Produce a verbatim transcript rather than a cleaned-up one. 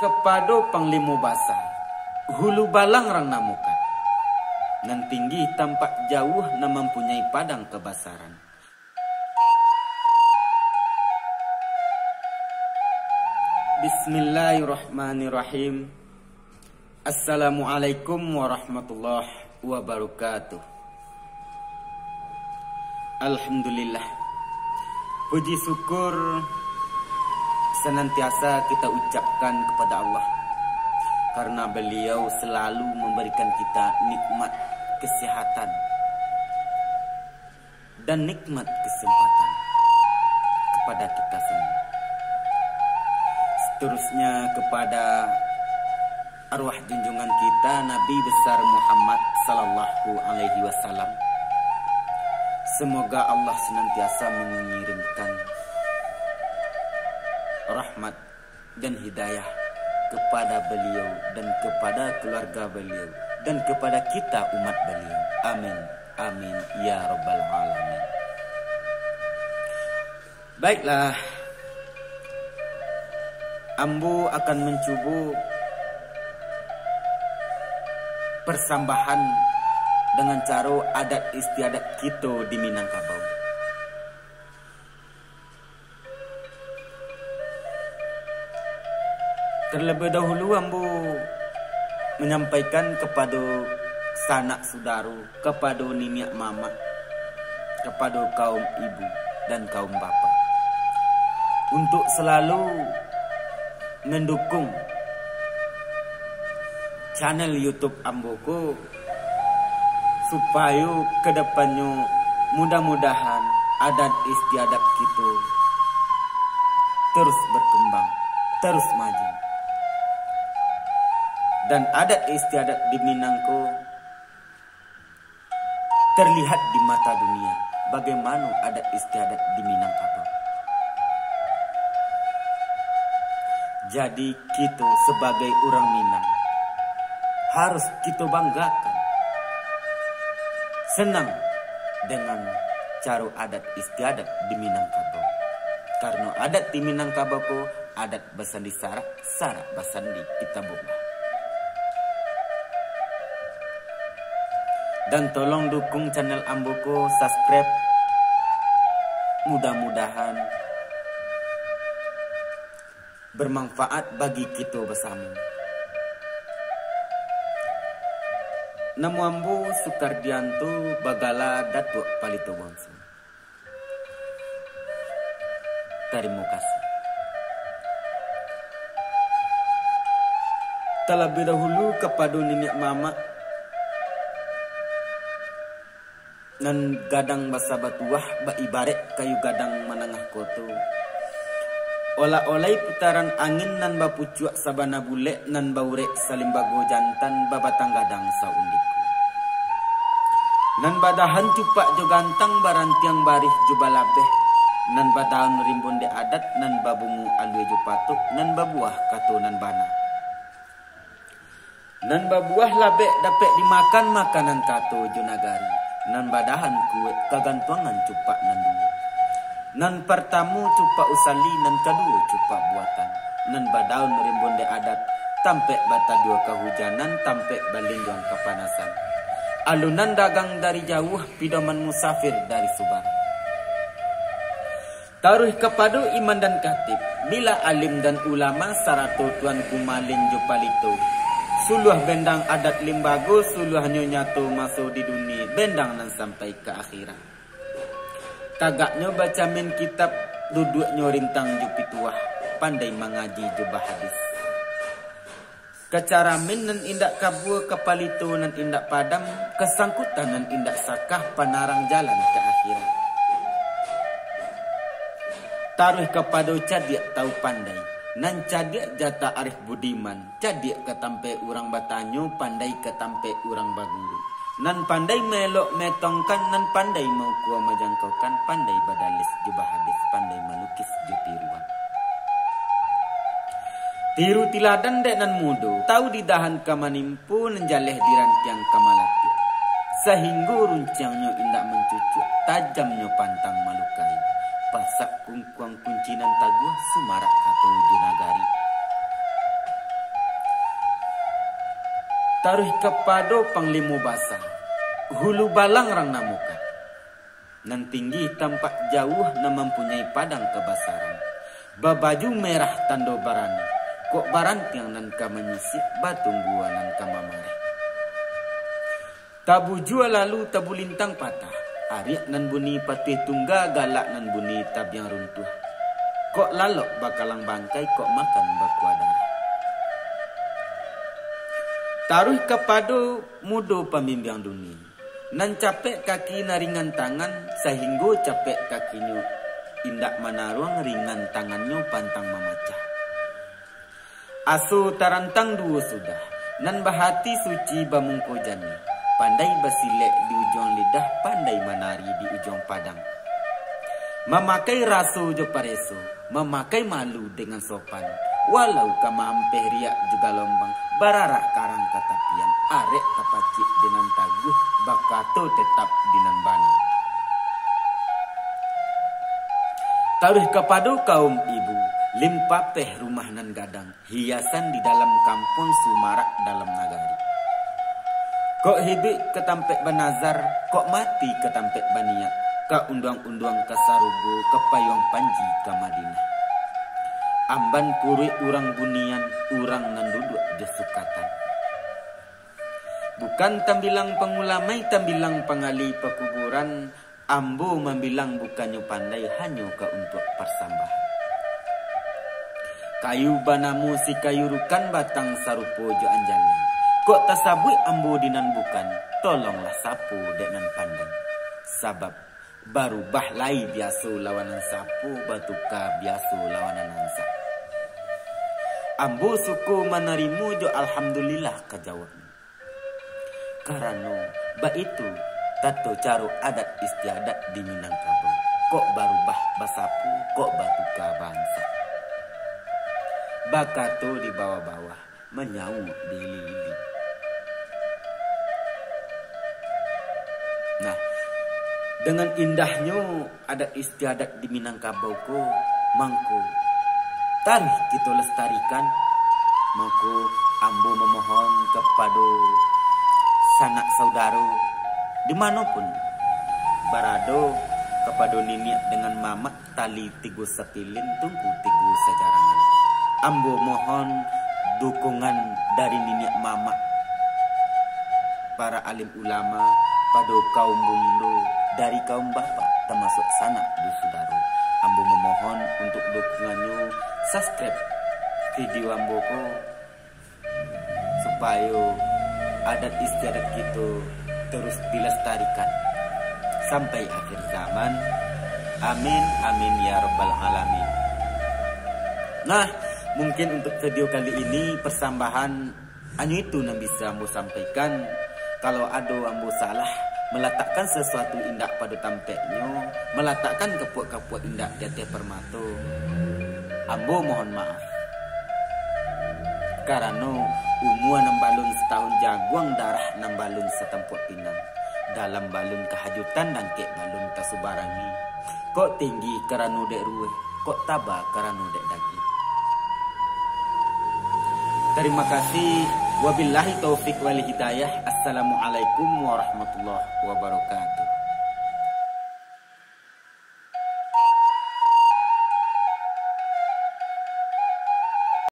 Kapado Panglimo Basa, Hulu Balang rang namokan, nan tinggi tampak jauah, nan mampunyai padang kabasaran. Bismillahirrahmanirrahim. Assalamualaikum warahmatullahi wabarakatuh. Alhamdulillah. Puji syukur senantiasa kita ucapkan kepada Allah, karena Beliau selalu memberikan kita nikmat kesehatan dan nikmat kesempatan kepada kita semua. Seterusnya, kepada arwah junjungan kita, Nabi Besar Muhammad sallallahu alaihi wasallam. Semoga Allah senantiasa mengirimkan rahmat dan hidayah kepada beliau dan kepada keluarga beliau dan kepada kita, umat beliau. Amin. Amin ya rabbal alamin. Baiklah, ambo akan mancubo persambahan dengan caro adat istiadat kito di Minangkabau. Terlebih dahulu ambo manyampaikan kapado sanak sudaro, kapado niniak mamak, kapado kaum ibu dan kaum bapak, untuk selalu mendukung channel YouTube ambo ko, supayo ka depannyo mudah-mudahan adat istiadat kito terus berkembang, terus maju. Dan adat istiadat di Minang ko terlihat di mata dunia, bagaimana adat istiadat di Minangkabau. Jadi, kito sebagai urang Minang harus kito banggakan, senang dengan caro adat istiadat di Minangkabau. Karena adat di Minangkabau ko adat basandi sarak, sarak basandi Kitabullah. Dan tolong dukung channel ambo ko, subscribe. Mudah-mudahan bermanfaat bagi kito basamo. Namo ambo Sukardianto, bagala Datuak Palito Wangso. Tarimo kasih. Talabiah dahulu kapado niniak mamak nan gadang basa batuah, baibarek kayu gadang manangah koto. Olai-olai putaran angin nan bapucuak sabana bulek, nan baurek salimbago jantan, babatang gadang saundiku. Nan badahan cupak jo gantang, barantiang barih jo balabeh, nan badaun rimbun dek adat, nan babungo alua jo patok, nan babuah kato nan bana. Nan babuah labek dapek dimakan, makanan kato jo nagari. Nan badahan kuek kagantuangan cupak nan duo. Nan partamo cupak usali, nan kaduo cupak buatan. Nan badaun rimbun dek adat, tampek bataduah kahujanan, tampek balinduang kapanasan. Alunan dagang dari jauah, pidoman musafir dari subarang. Taruih kapado imam dan katib, bila alim dan ulama, sarato tuan gumalin jo palito. Suluah bendang adat limbago, suluahnyo nyato maso di dunia, bendang nan sampai ka akhirat. Tagaknyo bacamin kitab, duduaknyo rintang jo pituah, pandai mangaji jo bahadis. Kacaramin nan indak kabua, kapalito nan indak padam, kasangkutan nan indak sakah, panarang jalan ka akhirat. Taruih kapado cadiak tahu pandai, nan cadiak jatah arif budiman, cadiak ka tampek urang batanyo, pandai ka tampek urang baguru. Nan pandai maelok maetongkan, nan pandai maukua majangkaukan, pandai badalis jo bahadis, pandai malukis jo tiruan. Tiru tiladan dek nan mudo, tahu di dahan ka manimpo, nan jaleh di rantiang ka malatiak. Sahinggo runciangnyo indak mancucuak, tajamnyo pantang malukai. Pasak kungkuang kunci nan taguah, sumarak kato jo nagari. Taruih kapado Panglimo Basa, Hulu Balang rang namokan. Nan tinggi tampak jauah, nan mampunyai padang kabasaran. Babaju merah tando barani, kok barantiang nan ka manyisiak, batunggua nan ka mamareh. Tabujua lalu tabulintang patah, ariak nan bunyi patuih tungga, galak nan bunyi tabiang runtuah. Kok lalok bakalang bangkai, kok makan bakuah darah. Taruih kapado mudo pambimbiang dunia. Nan capek kaki, nan ringan tangan, sahinggo capek kakinyo indak manaruang, ringan tangannyo pantang mamacah. Aso tarantang duo sudah, nan bahati suci bamungko janiah, pandai basilek di ujuang lidah, pandai manari di ujuang padang. Mamakai raso jo pareso, mamakai malu dengan sopan. Walau ka maampeh riak jo galombang, bararak karang ka tapian, arek tapacik di nan taguah, bakato tetap di nan bana. Taruih kapado kaum ibu, limpapeh rumah nan gadang, hiasan di dalam kampuang, sumarak dalam nagari. Kok hiduik ka tampek banazar, kok mati ka tampek baniat, ka unduang-unduang ka sarugo, ka payuang panji ka Madinah. Amban puruik urang bunian, urang nan duduak jo sukatan. Bukan tambilang pangulamai, tambilang pangali pakuburan, ambo mambilang bukannyo pandai, hanyo ka untuak parsambahan. Kayu banamo si kayu rukan, batang sarupo jo anjalan. Kok tasabuik ambo di nan bukan, tolonglah sapo dek nan pandai. Sabab barubah lai biaso lawan nan sapo, batuka biaso lawan nan ansak. Ambo suko manarimo jo alhamdulillah ka jawabnyo. Karano baitu tato caro adat istiadat di Minangkabau. Kok barubah basapo, kok batuka baansak. Bakato di bawah-bawah, manyauik di ilia-ilia. Nah, dengan indahnyo adat istiadat di Minangkabau ko, mangko taruih kito lestarikan. Mangko ambo mamohon kapado sanak saudaro di mano pun barado, kapado niniak dengan mamak, tali tigo sapilin, tungku tigo sajarangan. Ambo mohon dukungan dari niniak mamak, para alim ulama, pado kaum bundo, dari kaum bapak, tamasuak sanak jo sudaro. Ambo mamohon untuak dukungannyo, subscribe video ambo ko, supayo adat istiadat kito terus dilestarikan sampai akhir zaman. Amin, amin, ya rabbal alamin. Nah, mungkin untuk video kali ini, persambahan hanyo itu nan bisa ambo sampaikan. Kalau ado ambo salah, malatakkan sasuatu indak pado tampeknyo, malatakkan kapuak-kapuak indak di ateh parmato, ambo mohon maaf. Karano umua nan balun satahun jaguang, darah nan balun satampuak pinang, dalam balun kahajutan, dangkek balun tasubarangi. Kok tinggi karano dek ruweh, kok taba karano dek dagiang. Tarima kasih. Wabillahi taufik wal hidayah. Assalamualaikum warahmatullahi wabarakatuh.